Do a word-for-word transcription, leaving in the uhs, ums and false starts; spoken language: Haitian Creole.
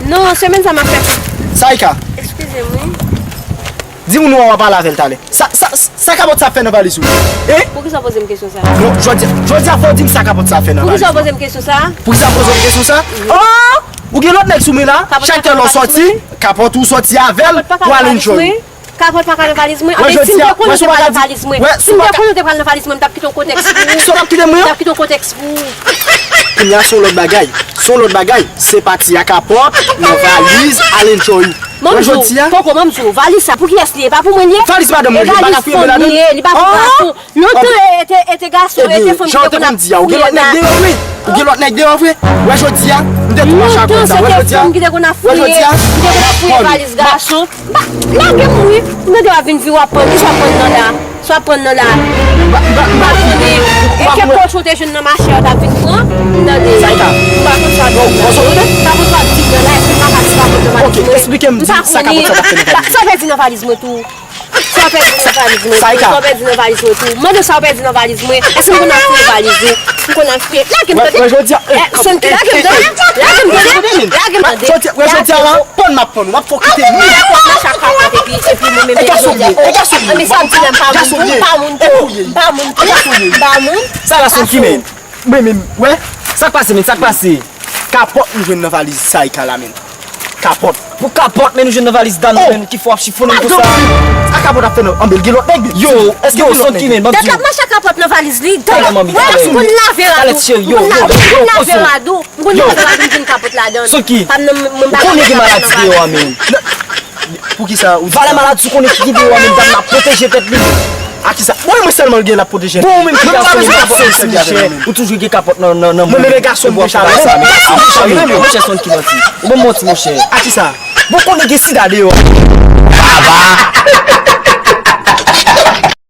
Non, semèn sa m ap fè. Saïka, Eskize m, wi. Di moun ou a w a pale avè l talè. Sa, sa, sa kapòt sa ap fè nan valiz ou? Hein? Poukisa w poze m kesyon sa? Non, jodi, jodi a fò w di m sa kapòt sa ap fè nan valiz Poukisa w ou. Poze m kesyon sa? Poukisa w poze m kesyon sa? Oh! Ou gen lòt nèg sou men la? Chak lè lè w sòti, kapòt ou sòti avè l pou al enjoy. Kapòt pa ka nan valiz mwen. Kapòt pa ka nan valiz mwen. Anben, si m te konnen w te pral nan valiz mwen. Si m te konnen w te pral nan valiz mwen, m t ap kite yon kontèks pou ou. Sa w t ap kite mwen? M t ap kite yon kontèks pou ou. Kounye a se yon lòt bagay. Se yon lòt bagay. Se pati a kapòt, nan valiz, al enjoy ou. Wè jodi a? Poko, manm di w, valiz sa pou kiyès li ye? Pa pou mwen li ye? Valiz madanm mwen li ye, li pa ka fouye mwen ladan. Li pa pou gason. Lontan e te, e te gason, e te fanm ki te konn ap fouye. Ou gen lòt nèg deyò vre? Ou gen lòt nèg deyò vre? Wè jodi a, m te tou mache ak sa. Wè jodi a? Wè jodi a? M te konn ap fouye valiz gason. Lage m wi. M tande w ap vin vire w ap pran. Kisa w ap pran nan la? Sa w ap pran nan la? M pa konnen. E kèk kochon te jwenn nan mache yo t ap vin pran. M tande. M pa konn sa w ap di nan la. M pa konn sa w ap di nan la. Èske m pa ka di sa w ap pran nan valiz mwen? M pa konnen. Sa w pèdi nan valiz mwen tou? Sa w pèdi nan valiz mwen tou? Sa w pèdi nan valiz mwen tou? Mande sa w pèdi nan valiz mwen. Èske m konn ap fouye valiz ou? M konn ap fouye. Lage m tande. Wè jodi a. Sonki, lage m tande. Lage m tande. Lage m tande. Wè jodi a la. Pann m ap pann ou, m ap fè w kite mwen. Mwen sa kapòt epi, epi mwen menm. E gason m ye, e gason m ye. Anben sa m di la, m pa moun tou, m pa moun tou, m pa moun tou, m pa moun. Sa la Sonki men. Mwen menm, wè. Sa k pase men, sa k pase? Kapòt m jwenn nan valiz Saïka la men. Kapòt. Pou kapòt men nou jwenn nan valiz dam nan men, ki fè w ap chifonnen m konsa? Sa kapòt ap fè nan, anben l gen lòt nèg. Yo, yo, Sonki men, banm di w. Tèt l ap mache ak kapòt nan valiz li. Talè manmi, talè. Wè, m konn lave rad ou. M konn lave rad ou. M konn nan valiz mwen kapòt ladan. Sonki, ou konnen gen maladi deyò a men. Poukisa ou di sa? Valè maladi ou konnen ki gen deyò a men, dam nan ap pwoteje tèt li. A kisa? Bon, mwen sèlman l gen l ap pwoteje. Bon, ou menm ki gason, ou pa fè sèvi avè l menm. Ou toujou gen kapòt nan, nan, nan men. Mwen menm e gason m deja la. Monchè Sonki manti. Ou ban m manti, monchè. A kisa? Bon, konnen gen sida deyò. Baba!